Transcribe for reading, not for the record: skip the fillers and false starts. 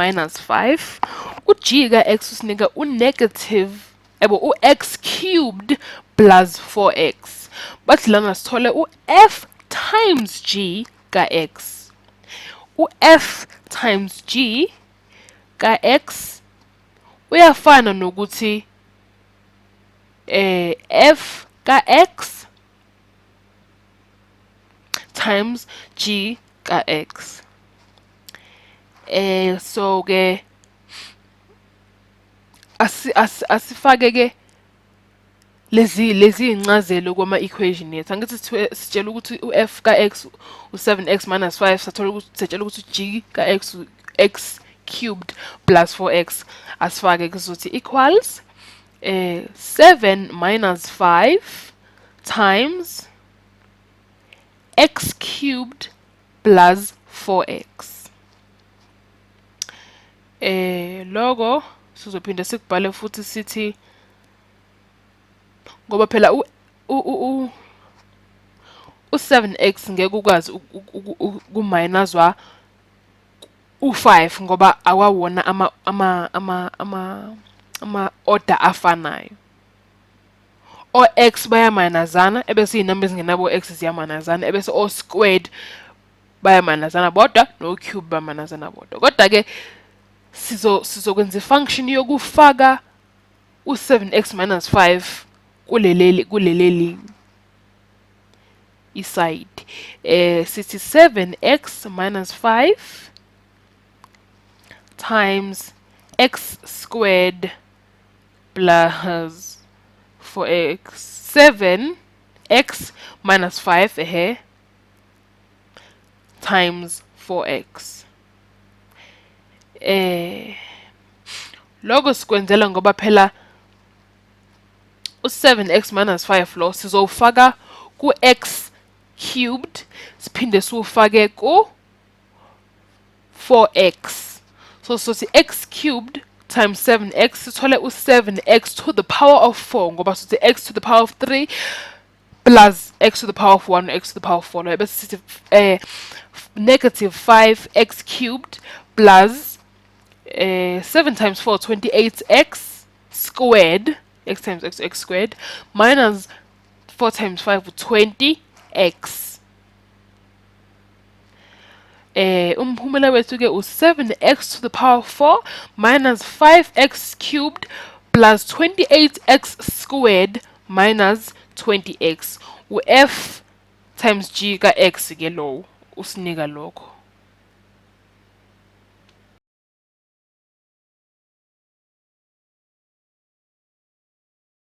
minus 5, u-g ka-x usinika u-negative, yabo, u-x cubed plus 4x. Bathi lana sithole u-f times g ka-x. U-f times g ka-x uyafana nokuthi f ka-x times g ka-x. So ke asifake ke lezi incazelo kwama equation yethu. Angithi sitshela ukuthi u-f ka-x u-7x minus 5, sathola ukuthi sitshela ukuthi u-g ka-x u-x cubed plus 4x. Asifake kuzothi equals 7 minus 5 times x cubed plus 4x. Loko sizophinde sikubhale futhi sithi, ngoba phela u u7x ngeke ukwazi ukuminuswa u5 ngoba awawona ama order afanayo. O-x bayaminusana, ebese iy'namba ezingenabo x ziyaminusana, ebese o-squared bayaminusana bodwa, no-cube bayaminusana bodwa. Kodwa-ke sizokwenza i-function yokufaka u-7x minus 5 kuleleli iside. Sithi 7x minus 5 times x squared plus 4x, 7x minus 5 ehe times 4x. Lokho sikwenzela ngoba phela u-7x minus 5 lo sizowufaka ku-x cubed, siphinde siwufake ku 4x. So sothi x cubed times 7x, sithole u-7x to the power of 4, ngoba sithi x to the power of 3 plus x to the power of 1, x to the power of 4. Bese sithi negative 5x cubed plus 7 times 4, 28x squared, x times x, x squared, minus 4 times 5, 20x. Umphumela wethu ke u-7x to the power of 4 minus 5x cubed plus 28x squared minus 20x. U-f times g ka-x ke lowo usinika lokho.